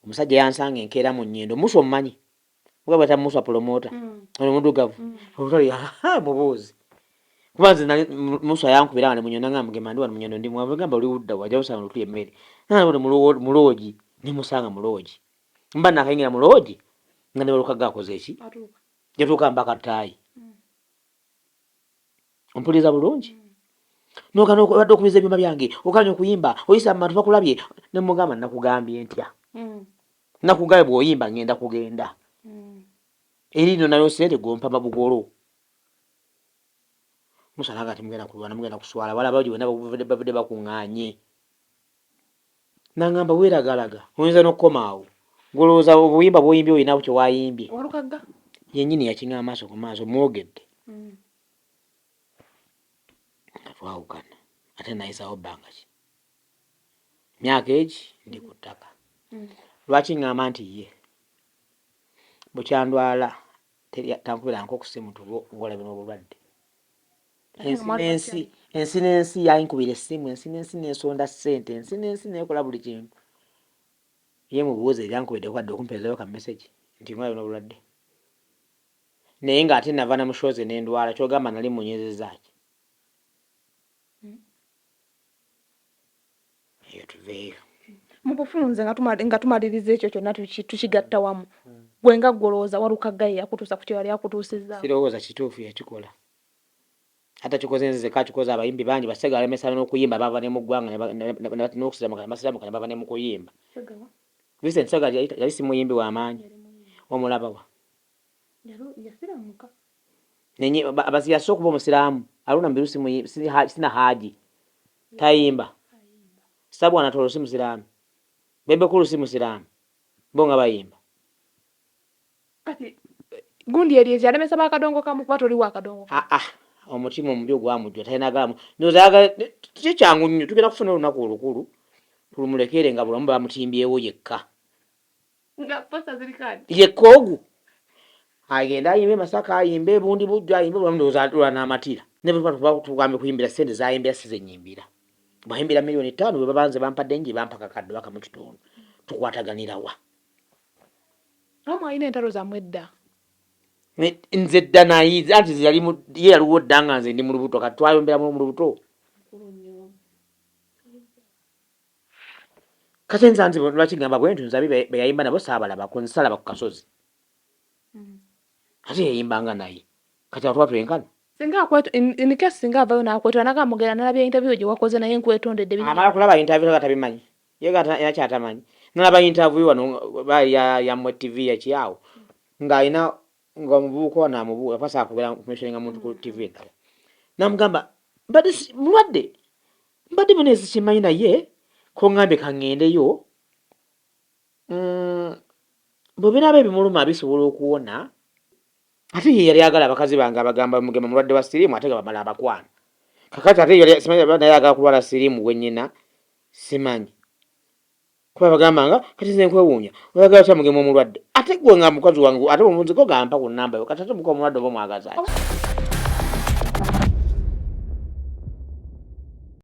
Omusajja yansanga enkeera mu Nnyendo. Musa omumanyi? Oba bwata Musa promoter. Ono muddugavu. Olutalo ha mubuuzi. Kuba nze nali Musa yankubira nga ne Munyondo nga mugema ndi wano Munyondo ndi mwavu gamba oli wudda wajja usanga lutuli emmere. Nanga wano mu loogi ne musanga mu loogi. Mba nakayingira mu loogi nga ne Walukaga akoze eki? Atuuka. Yatuuka mpaka ttaayi. Ompuliriza bulungi? Nogana obadde okubiza ebyuma byange, oganye okuyimba, oyisa mu bantu bakulabye. Ne mugamba nakugambye ntya? Nakugambye bw'oyimba ngenda kugenda. Eri no nayo ssente gompa mabugolo. Musa naga ati mugenda kulwana, mugenda kuswala, wala abaji bonna bavudde bakuŋŋaanye. Nangamba weeragalaga, oyinza n'okukoma awo. Gw'olowooza obuyimba bw'oyimbye olina kye wayimbye. Walukagga. Yennyini yakiŋŋamba maaso ku maaso, mwogedde. Nga twawukana ate nayisaawo bbanga ki? Myaka egi ndi ku ttaka. Lwaki ŋŋamba nti ye bukyandwala tankubirangako ku ssimu nti ng'olabye n'obulwadde. Ensi n'ensi, ensi n'ensi yankubira essimu, ensi n'ensi n'esonda ssente, ensi n'ensi n'ekola buli kintu. Ye mubuuze eryankubiddeko wadde okumpeerezaayo ka message nti ng'olabye n'obulwadde. Naye ng'ate nava na mu show ze ne ndwala ky'ogamba nali mmunywezezza ki? Eyo tuveeyo. Mu bufunze nga tumaliriza ekyo kyonna tukigatta wamu. Gwe nga ggwe olowooza Walukagga ye yakutuusa ku kye yali akutuusizzaako? Sirowooza kituufu yakikola. Ate takikoze nze nzekka akikoze abayimbi bangi ba Ssegawa alemesa n'okuyimba bava ne mu ggwanga n'okusiramuka ne basiramuka ne bava ne mu kuyimba. Vincent Ssegawa yali si muyimbi wa maanyi? Omulaba wa? Yasiramuka. Nenye abasi yasoka okuba omusiraamu Haruna Mubiru si sina haji tayimba Sabwana Tolo si musiraamu Bebe Cool si musiraamu bo nga bayimba. Kati gundi eri ezi alemesa ba kadongo kamu kuba toli wa kadongo kamu. Ah ah omutima omubi ogwamujja talina galamu ndowooza ayagala si kyangu nnyo tugenda kufuna olunaku olukulu tulumulekere nga bulamu bamutimbyewo yekka. Nga poster ziri kadi. Yekka ogu agende ayimbe Masaka ayimbe bundi bujjo ayimbe bulamu ndowooza lwanaamatira ne bwe tuba tugambye kuyimbira ssente z'ayimbira si ze nnyimbira bw'ayimbira 5,000,000 bwe baba nze bampadde nnyingi bampa kakadde oba kamu kitundu tukwataganira wa? Oba mwalina entalo zammwe edda? Nze dda naye anti nze yali ye yaliwo dda nga nze ndi mu lubuto kati twayombera mu lubuto. Kati nze nze lwaki ngamba bwentyo nze abi beyayimba nabo saabalabako nze salaba ku kasozi. Ate yayimbanga naye kati awo tuba twenkana. Singa akweto in case singa avayo nakwetonda nagamba mugera nalabye interview gye wakoze naye nkwetondedde bino. Amala kulaba interview nga tabimanyi. Ye nga era kyatamanyi. Nalaba interview wano ba ya ya mwe TV ya ki awo nga alina nga omuvubuka ono amubuuza kuba saakubera kumentioninga muntu ku TV endala. Namugamba mbadde mulwadde mbadde bino sikimanyi naye kongambye kangendeyo bwe binaaba ebimuluma bisobola okuwona ate ye yali agala abakazi bange abagamba mugema mulwadde wa siriimu ate nga bamala abakwana kakati ate yali simanyi naye agala kulwala siriimu gwe nyina simanyi kuba bagamba nga kati nze nkwewuunya oyagala otya mugema omulwadde ate gwe nga mukazi wange ate omunziko gampa ku namba yo kati ate muka omulwadde oba omwagaza ki?